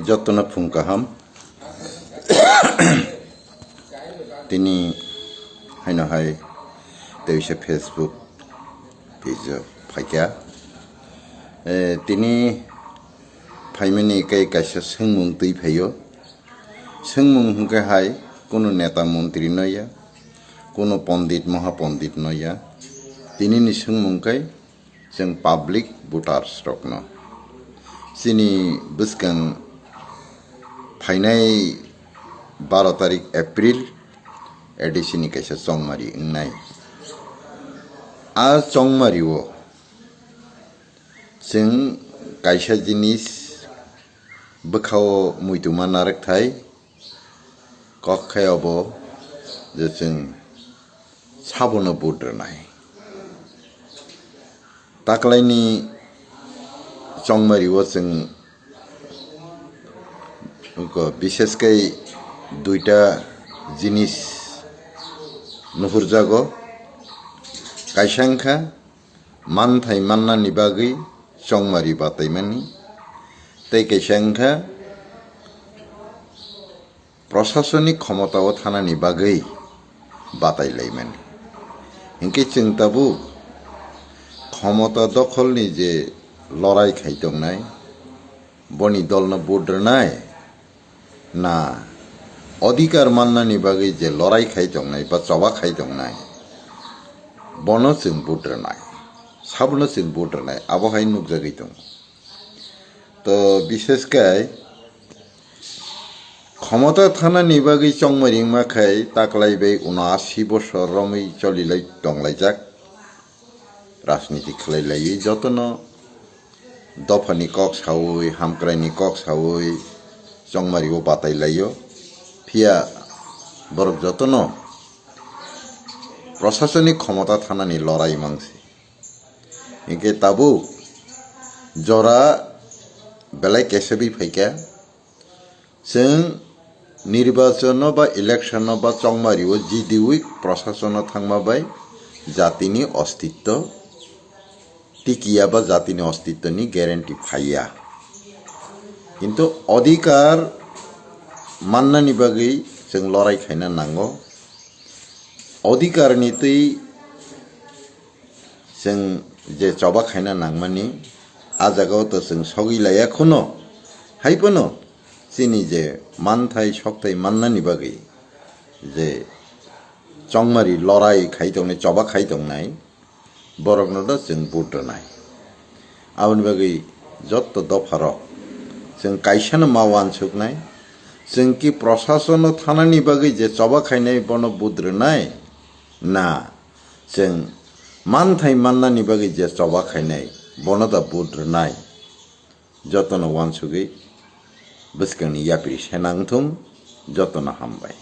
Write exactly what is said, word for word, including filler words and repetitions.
Jotono phung kaham. Tini haino hai teisa Facebook page o phaikha. Eh, tini phaimani kai kaisa swngmung twi phaio. Swngmung hwnkhe hai kunu neta montri no ya, kunu pondit mohapondit no ya. Tinini swngmung kai chwng public voters rokno. Chini bwskang phainai baro tarik April A D C ni kaisa chongmari wngnai. A chongmari o chwng kaisa jinis bwkhao muituma narwkthai kok khe obo je chwng sabono vote rwnai. Taklaini chongmari o chwng ko bishesh khe duita jinis nuhurjago. Kaisa wngkha manthai mannani bagwi chongmari bataimani, tei kaisa wngkha prosasonik khomotao thanani bagwi batai laimani. Hinkhe chwng tabuk khomota dokholni je lorai khai tongnai, boni dolno vote rwnai, na odhikar mannani bagwi je lorai khai tongnai ba choba khai tongnai, bono chwng vote rwnai, sabono chwng vote rwnai, abo hai nukjagwi tongo. To bishesh khe khomota thanani bagwi chongmari wngma khai taklai bai uno asi bosor romwi cholilai tonglaijak, rajniti khlai laiwi jotono dophani kok sawi, hamkraini kok sawi chongmari o batai laio. Phiya borok jotono prosasonik khomota thanani lorai mangsi. Hinkhe tabuk jora belai kesebwi phaikha. Chwng nirbachono ba electiono ba chongmario jidiwi prosasono thangma bai jatini ostitto tikiya ba jatini ostittoni guarantee phaiya. Kintu odhikar mannani bagwi chwng lorai khaina nango. Odhikarni twi chwng je choba khaina nangmani, a jagao to chwng sogwi laiya khuno, hai phano chini je manthai sokthai mannani bagwi je chongmari lorai khai tongnai, choba khai tongnai, borokno do chwng vote rwnai. Aboni bagwi jotto dopharok chwng kaisano ma uansuknai, chwng ki prosasono thanani bagwi je choba khainai bono vote rwnai, na chwng manthai mannani bagwi je choba khainai bono da vote rwnai. Jotono uansugwi bwskangni yapri sena wngthung, jotono hambai.